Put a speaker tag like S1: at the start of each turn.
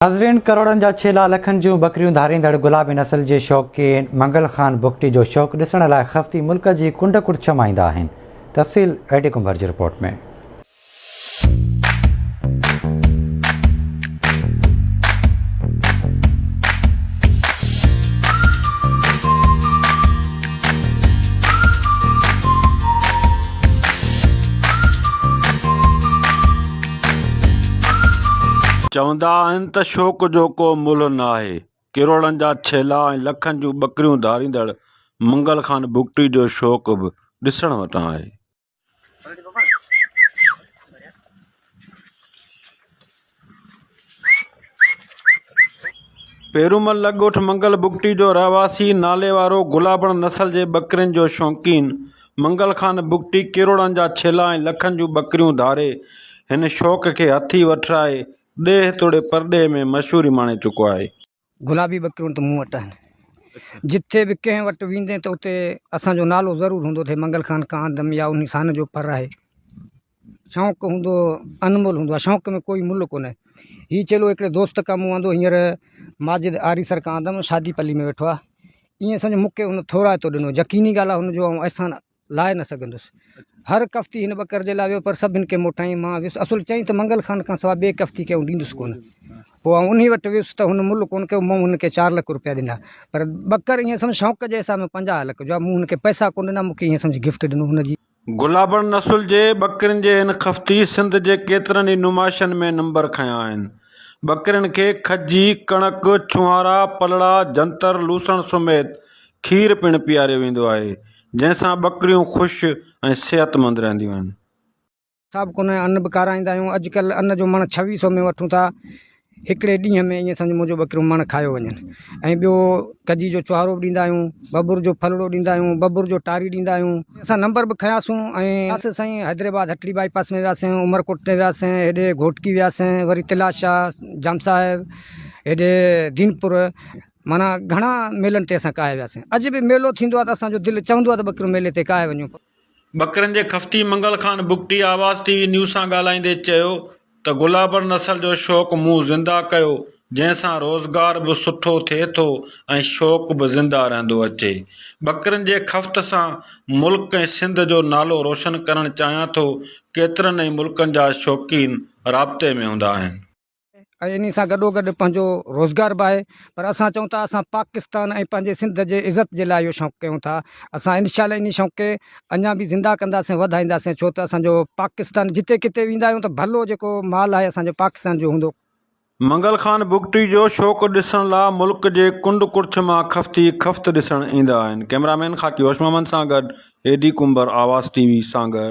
S1: ناظرين ڪروڙن جا ڇيلا لکن جون ٻڪريون ڌاريندڙ گلابي نسل جي شوقين منگل خان بگٽي جو شوق ڏسڻ لاء خفتي ملڪ جي ڪنڊ ڪڙڇ مان ايندا آهن تفصيل اي ڊي ڪنڀر جي رپورٽ ۾.
S2: چوندا آهن ته شوق جو ڪو ملهه ناهي. ڪروڙن جا ڇيلا ۽ لکن جون ٻڪريون ڌاريندڙ منگل خان بگٽي جو شوق به ڏسڻ وٽان آهي. پيرومل لڳ ڳوٺ منگل بگٽي جو رهواسي ناليوارو گلابڻ نسل جي ٻڪرين جو شوقين منگل خان بگٽي ڪروڙن جا ڇيلا ۽ لکن جون ٻڪريون ڌاري هن شوق کي هٿي وٺرائي ڏيهه توڙي پرڏيهه ۾ مشهوري ماڻي چڪو آهي.
S3: گلابي ٻڪريون ته مون وٽ آهن. جتي به ڪنهن وٽ ويندين ته اتي اسان جو نالو ضرور هوندو ته هي منگل خان ڪاندم يا انهي سان جو پر آهي. شوق هوندو انمول هوندو آهي. شوق ۾ ڪوئي ملهه ڪونهي. هي چيلو هڪڙي دوست کان مون آندو هينئر ماجد آريسر کان آندم شادي پلي ۾ ويٺو آهي. ائين سمجهه مون کي هن ٿورائتو ڏنو. يقيني ڳالهه آهي هن جو آئون احسان لاهي نه سگهندس. هر ڪفتي هن ٻڪر جي لاء ويو پر سڀن کي موٽايائين. مان ويس. اصل چيائين ته منگل خان کان سواء ٻئي ڪفتي کي آئون ڏيندس ڪونه. پوء آئون انهي وٽ ويس ته هن ملهه ڪونه ڪيو. مون هن کي چار لک روپيا ڏنا. پر ٻڪر ائين سمجهه شوق جي حساب ۾ 50 لک جو آهي. مون هن کي پئسا ڪونه ڏنا. مون کي ائين سمجهه گفٽ ڏنو هن جي.
S2: گلابڻ نسل جي ٻڪرين جي هن خفتي سنڌ جي ڪيترن ئي نمائشن ۾ نمبر کنيا آهن. ٻڪرين کي کجي، ڪڻڪ، ڇونهارا، پلڙا، جنتر، لوسڻ سميت کير پڻ پياريو ويندو آهي، جنهن سان ٻڪريون خوش ۽ صحتمند رهنديون آهن.
S3: حساب ڪونهي ان به کارائيندا آهيون اڄ ڪلهه ان جو مڻ ڇويهه سو ۾ وٺون ٿا هڪڙي ڏينهن ۾ ائين سمجهه منهنجو ٻڪريون مڻ کايو وڃن ۽ ٻيو کجي جو چوهارو به ڏيندا آهيون ٻٻر جو ڦلڙو ڏيندا آهيون ٻٻر جو ٽاري ڏيندا آهيون اسان نمبر به کنياسون ۽ وياسين سائين حيدرآباد هٽڙي بائي پاس ۾ وياسين عمرڪوٽ تي وياسين هيڏي گهوٽڪي وياسين وري تلا شاهه جام صاحب هيڏي دينپور معنيٰ گهڻا ميلن تي اسان ڪاهي وياسين اڄ به ميلو ٿيندو آهي ته اسان جو دل چوندو آهي ته ٻڪريون ميلي تي ڪاهي وڃون.
S2: ٻڪرين جي خفتي Mangal Khan Bugti Awaz T V news سان ڳالهائيندي چيو ته گلابڻ نسل جو شوق مون زنده ڪيو جنهن سان روزگار به سٺو ٿئي ٿو ۽ شوق به زنده رهندو اچي ٻڪرين جي خفت سان ملڪ ۽ سنڌ جو نالو روشن ڪرڻ چاهيان ٿو ڪيترن ئي ملڪن جا شوقين رابطي ۾ هوندا آهن.
S3: ۽ انهي سان گڏوگڏ پنهنجو روزگار به آهي پر اسان چئون ٿا اسان پاڪستان ۽ پنهنجي سنڌ جي عزت جي لاء اهو شوق ڪيون ٿا اسان انشاء الله انهي شوق کي اڃا به زنده ڪنداسين وڌائينداسين ڇو ته اسان جو پاڪستان جتي ڪٿي ويندا آهيون ته ڀلو جيڪو مال آهي اسان جو پاڪستان جو هوندو.
S2: منگل خان بگٽي جو شوق ڏسڻ لا ملڪ جي ڪنڊ ڪڙڇ مان خفتي خفت ڏسڻ ايندا آهن ڪئميرا مين خاڪي هوش محمد سان گڏ A D Kumbhar Awaz T V Sanghar.